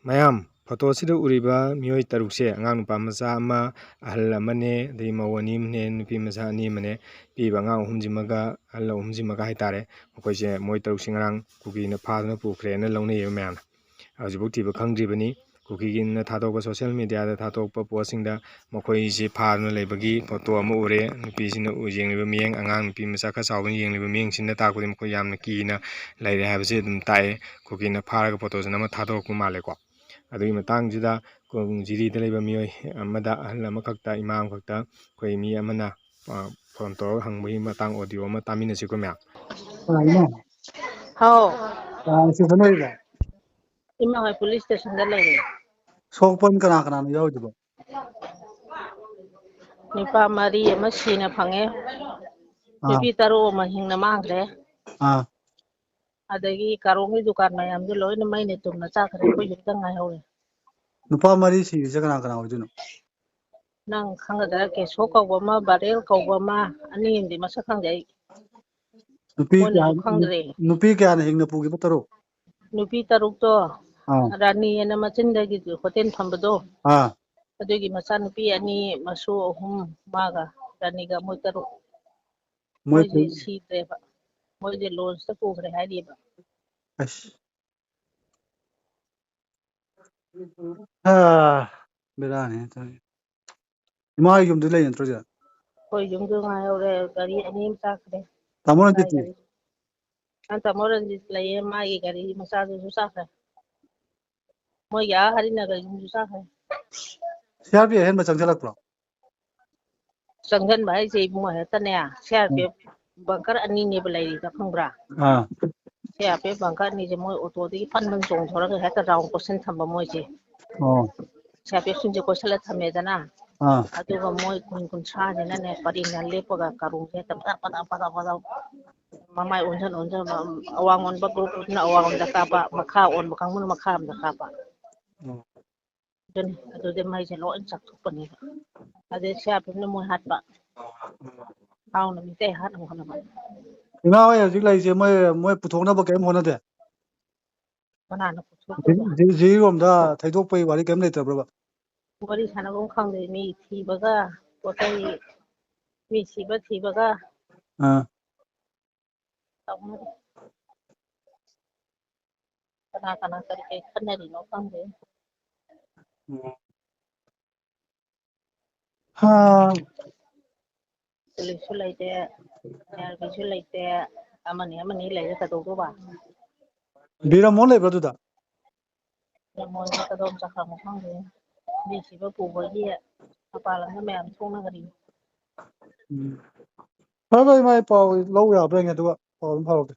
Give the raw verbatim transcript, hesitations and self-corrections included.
ꯃꯌꯥꯝ, ꯐꯣꯇꯣꯁꯤꯗ ꯎꯔꯤꯕ ꯃꯤꯑꯣꯏ ꯇꯔꯨꯛꯁꯦ ꯑꯉꯥꯡ ꯅꯨꯄꯥ ꯃꯆꯥ ꯑꯃ, ꯑꯍꯜ ꯑꯃꯅꯦ, ꯑꯗꯩ ꯃꯧ ꯑꯅꯤ ꯑꯃꯅꯦ, ꯅꯨꯄꯤ ꯃꯆꯥ ꯑꯅꯤ ꯑꯃꯅꯦ, ꯄꯤꯔꯤꯕ ꯑꯉꯥꯡ ꯑꯍꯨꯝꯁꯤꯃꯒ, ꯑꯍꯜ ꯑꯍꯨꯝꯁꯤꯃꯒ ꯍꯥꯏꯇꯥꯔꯦ, ꯃꯈꯣꯏꯁꯦ, ꯃꯣꯏ ꯇꯔꯨꯛꯁꯦ ꯉꯔꯥꯡ ꯀꯨꯀꯤꯅ ꯐꯥꯗꯨꯅ ꯄꯨꯈ꯭ꯔꯦꯅ ꯂꯧꯅꯩꯌꯦꯕ ꯃꯌꯥꯝꯅ꯫ ꯍꯧꯖꯤꯛꯐꯥꯎ ꯊꯤꯕ ꯈꯪꯗ꯭ꯔꯤꯕꯅꯤ꯫ ꯀꯨꯀꯤꯒꯤꯅ ꯊꯥꯗꯣꯛꯄ social mediaꯗ ꯊꯥꯗꯣꯛꯄ postꯁꯤꯡꯗ ꯃꯈꯣꯏꯁꯦ ꯐꯥꯗꯨꯅ ꯂꯩꯕꯒꯤ ꯐꯣꯇꯣ ꯑꯃ ꯎꯔꯦ꯫ ꯅꯨꯄꯤꯁꯤꯅ ꯎ-, ꯌꯦꯡꯂꯤꯕ ꯃꯤꯠꯌꯦꯡ, ꯑꯉꯥꯡ ꯅꯨꯄꯤ ꯃꯆꯥ ꯈꯔ ꯆꯥꯎꯕꯅ ꯌꯦꯡꯂꯤꯕ ꯃꯤꯠꯌꯦꯡꯁꯤꯅ ꯇꯥꯛꯄꯗꯤ ꯃꯈꯣꯏ ꯌꯥꯝꯅ ꯀꯤꯅ ꯂꯩꯔꯦ ꯍꯥꯏꯕꯁꯤ ꯑꯗꯨꯝ ꯇꯥꯛꯑꯦ꯫ ꯀꯨꯀꯤꯅ ꯐꯥꯔꯒ ꯐꯣꯇꯣꯁꯤꯅ ꯑꯃ ꯊꯥꯗꯣꯔꯛꯄ ꯃꯥꯜꯂꯦꯀꯣ꯫ ꯑꯗꯨꯒꯤ ꯃꯇꯥꯡꯁꯤꯗ ꯀꯣ-, ꯖꯤꯔꯤꯗ ꯂꯩꯕ ꯃꯤꯑꯣꯏ ꯑꯃꯗ, ꯑꯍꯜ ꯑꯃꯈꯛꯇ, ꯏꯃꯥ ꯑꯃꯈꯛꯇ, ꯑꯩꯈꯣꯏ ꯃꯤ ꯑꯃꯅ, ꯑ, phone ꯇꯧꯔꯒ ꯍꯪꯕꯒꯤ ꯃꯇꯥꯡ audio ꯑꯃ ꯇꯥꯃꯤꯟꯅꯁꯤꯀꯣ ꯃꯌꯥꯝ꯫ ꯑꯥ, ꯏꯃꯥ꯫ ꯍꯥꯎ꯫ ꯑꯥ, ꯁꯤꯗ ꯂꯩꯕ? ꯏꯃꯥ ꯍꯣꯏ police stationꯗ ꯂꯩꯌꯦ꯫ ꯁꯣꯛꯄ ꯀꯅꯥ ꯀꯅꯥꯅꯣ ꯌꯥꯎꯔꯤꯗꯨꯕꯣ? ꯅꯨꯄꯥ ꯃꯔꯤ ꯑꯃ ꯁꯤꯅ ꯐꯪꯉꯦ꯫ ꯑꯥ꯫ ꯅꯨꯄꯤ ꯇꯔꯨꯛ ꯑꯃ ꯍꯤꯡꯅ ꯃꯥꯡꯈ꯭ꯔꯦ꯫ ꯑꯥ꯫ ꯑꯗꯒꯤ ꯀꯥꯔꯣꯡꯒꯤ ꯗꯨꯀꯥꯟ ꯃꯌꯥꯝꯗꯨ ꯂꯣꯏꯅ ꯃꯩꯅ ꯇꯨꯝꯅ ꯆꯥꯈ꯭ꯔꯦ꯫ ꯑꯩꯈꯣꯏ ꯌꯨꯝꯗ ꯉꯥꯏꯍꯧꯔꯦ꯫ ꯅꯨꯄꯥ ꯃꯔꯤ ꯁꯤꯔꯤꯁꯦ ꯀꯅꯥ ꯀꯅꯥ ꯑꯣꯏꯗꯣꯏꯅꯣ? ꯅꯪ ꯈꯪꯒꯗ꯭ꯔꯥ? ꯀꯦꯁꯣ ꯀꯧꯕ ꯑꯃ, ꯕꯥꯔꯦꯜ ꯀꯧꯕ ꯑꯃ, ꯑꯅꯤ ꯑꯃꯗꯤ ꯃꯁꯛ ꯈꯪꯗꯦ ꯑꯩ꯫ ꯅꯨꯄꯤ ꯀꯌꯥ, ꯃꯣꯏꯅꯁꯨ ꯈꯪꯗ꯭ꯔꯦ꯫ ꯅꯨꯄꯤ ꯀꯌꯥꯅ ꯍꯤꯡꯅ ꯄꯨꯈꯤꯕ ꯇꯔꯨꯛ? ꯅꯨꯄꯤ ꯇꯔꯨꯛꯇꯣ, ꯑꯥ꯫ ꯔꯥꯅꯤ ꯑꯅ ꯃꯆꯤꯟꯗꯒꯤ ꯍꯣꯇꯦꯜ ꯐꯝꯕꯗꯣ, ꯑꯥ꯫ ꯑꯗꯨꯒꯤ ꯃꯆꯥꯅꯨꯄꯤ ꯑꯅꯤ, ꯃꯁꯨ ꯑꯍꯨꯝ, ꯃꯥꯒ ꯔꯥꯅꯤꯒ ꯃꯣꯏ ꯇꯔꯨꯛ꯫ ꯃꯣꯏ ꯃꯣꯏꯁꯦ ꯄꯨ- ꯁꯤꯗ꯭ꯔꯦꯕ꯫ ꯃꯣꯏꯁꯦ ꯂꯣꯟꯁꯇ ꯄꯨꯈ꯭ꯔꯦ ꯍꯥꯏꯔꯤꯕ꯫ ꯑꯁ꯫ ꯑꯥ, ꯕꯦꯔꯥꯅꯤ ꯇꯧꯔꯤ꯫ ꯏꯃꯥ ꯍꯣꯏ ꯌꯨꯝꯗ ꯂꯩ ꯅꯠꯇ꯭ꯔꯣ ꯁꯤꯗ? ꯑꯩꯈꯣꯏ ꯌꯨꯝꯗ ꯉꯥꯏꯍꯧꯔꯦ, ꯒꯥꯔꯤ ꯑꯅꯤ ꯑꯃ ꯆꯥꯛꯈ꯭ꯔꯦ꯫ ꯇꯥꯃꯣ ꯔꯟꯖꯤꯠꯇꯤ? ꯒꯥꯔꯤ, ꯑ, ꯇꯥꯃꯣ ꯔꯟꯖꯤꯠ ꯂꯩꯌꯦ, ꯃꯥꯒꯤ ꯒꯥꯔꯤ ꯃꯆꯥꯗꯨꯁꯨ ꯆꯥꯛꯈ꯭ꯔꯦ꯫ ꯃꯣꯏꯒꯤ ꯑꯥ ꯍꯔꯤꯅꯒꯔ ꯌꯨꯝꯁꯨ ꯆꯥꯈ꯭ꯔꯦ꯫ ꯁꯤ ꯑꯥꯔ ꯄꯤ ꯑꯍꯦꯟꯕ ꯆꯪꯁꯤꯜꯂꯛꯄ꯭ꯔꯣ? ꯆꯪꯁꯤꯟꯕ ꯍꯥꯏꯁꯦ ꯏꯕꯨꯡꯉꯣ ꯍꯦꯛꯇꯅꯦ, C R P F bunker ꯑꯅꯤꯅꯦꯕ ꯂꯩꯔꯤꯗꯣ, ꯈꯪꯕ꯭ꯔꯥ? ꯑꯥ꯫ ꯁꯤ ꯑꯥꯔ ꯄꯤ ꯑꯦꯐ ꯕꯪꯀꯔ ꯑꯅꯤꯁꯦ ꯃꯣꯏ ꯑꯣꯇꯣꯗꯒꯤ ꯐꯟ ꯐꯟ ꯆꯣꯡꯊꯣꯔꯒ ꯍꯦꯛꯇ round ꯀꯣꯏꯁꯟ ꯊꯝꯕ ꯃꯣꯏꯁꯦ꯫ ꯑꯣ꯫ ꯁꯤ ꯑꯥꯔ ꯄꯤ ꯑꯦꯐꯁꯤꯡꯁꯦ ꯀꯣꯏꯁꯜꯂ ꯊꯝꯃꯦꯗꯅ꯫ ꯑꯥ꯫ ꯑꯗꯨꯒ ꯃꯣꯏ ꯀꯨꯟ ꯀꯨꯟꯊ꯭ꯔꯥꯁꯤꯅꯅꯦ ꯄꯔꯦꯡꯅ ꯂꯦꯞꯄꯒ ꯀꯥꯔꯣꯡꯁꯦ ꯍꯦꯛꯇ ꯄꯗꯥ ꯄꯗꯥ ꯄꯗꯥ ꯄꯗꯥ ꯃꯃꯥꯏ ꯑꯣꯟꯁꯤꯟ ꯑꯣꯟꯁꯤꯟ, ꯑꯋꯥꯡ ꯑꯣꯟꯕ group ꯒ꯭ꯔꯨꯞꯅ ꯑꯋꯥꯡ ꯑꯣꯟꯕꯗ ꯀꯥꯞꯄ, ꯃꯈꯥ ꯑꯣꯟꯕ ꯀꯥꯡꯕꯨꯅ ꯃꯈꯥ ꯑꯣꯟꯕꯗ ꯀꯥꯞꯄ꯫ ꯑꯣ꯫ ꯑꯗꯨꯅꯤ, ꯑꯗꯨꯗꯤ ꯃꯩꯁꯦ ꯂꯣꯏ ꯆꯥꯛꯊꯣꯛꯄꯅꯦꯕ꯫ ꯑꯗꯩ ꯁꯤ ꯑꯥꯔ ꯄꯤ ꯑꯦꯐꯅ ꯃꯣꯏ ꯍꯥꯠꯄ꯫ ꯍꯥꯎꯅ ꯃꯤꯇꯩ ꯍꯥꯠꯅꯕ ꯍꯣꯠꯅꯕ꯫ ꯏꯃꯥ ꯍꯣꯏ ꯍꯧꯖꯤꯛ ꯂꯩꯔꯤꯁꯦ ꯃꯣꯏ, ꯃꯣꯏ ꯄꯨꯊꯣꯛꯅꯕ ꯀꯔꯤꯝ ꯍꯣꯠꯅꯗꯦ? ꯀꯅꯥꯅ ꯄꯨꯊꯣꯛꯇꯣꯏꯕ? ꯖꯤ-, ꯖꯤꯔꯤꯔꯣꯝꯗ ꯊꯩꯗꯣꯛꯄꯒꯤ ꯋꯥꯔꯤ ꯀꯔꯤꯝ ꯂꯩꯇꯕ꯭ꯔꯕ? ꯋꯥꯔꯤ ꯁꯥꯟꯅꯐꯝ ꯈꯪꯗꯦ꯫ ꯃꯤ ꯊꯤꯕꯒ, ꯄꯣꯠ ꯆꯩ, ꯃꯤ ꯁꯤꯕ ꯊꯤꯕꯒ꯫ ꯑꯥ꯫ ꯇꯧꯅꯔꯤ꯫ ꯀꯅꯥ ꯀꯅꯥ ꯀꯔꯤ ꯀꯔꯤ ꯈꯟꯅꯔꯤꯅꯣ ꯈꯪꯗꯦ꯫ ꯎꯝ꯫ ꯍꯥ꯫ ꯄꯨꯂꯤꯁꯁꯨ ꯂꯩꯇꯦ, ꯑꯥꯔꯃꯤꯁꯨ ꯂꯩꯇꯦ, ꯑꯃꯅꯤ ꯑꯃꯅꯤ ꯂꯩꯔꯦ ꯀꯩꯗꯧꯗꯧꯕ? ꯕꯤꯔꯃꯣꯍꯟ ꯂꯩꯕ꯭ꯔꯥ ꯑꯗꯨꯗ? ꯕꯤꯔꯃꯣꯍꯟꯁꯦ ꯀꯗꯣꯝ ꯆꯠꯈ꯭ꯔꯕꯅꯣ ꯈꯪꯗꯦ꯫ ꯃꯤ ꯁꯤꯕ ꯄꯨꯕꯒꯤ ꯃꯄꯥꯟ ꯂꯝꯗ ꯃꯌꯥꯝ ꯊꯣꯛꯅꯈ꯭ꯔꯤ꯫ ꯎꯝ꯫ ꯐꯔꯦ ꯐꯔꯦ, ꯏꯃꯥ, ꯑꯩ ꯄꯥꯎ ꯂꯧ ꯌꯥꯕ꯭ꯔꯥ ꯌꯦꯡꯒꯦ, ꯑꯗꯨꯒ ꯄꯥꯎ ꯑꯗꯨꯝ ꯐꯥꯎꯔꯛꯀꯦ꯫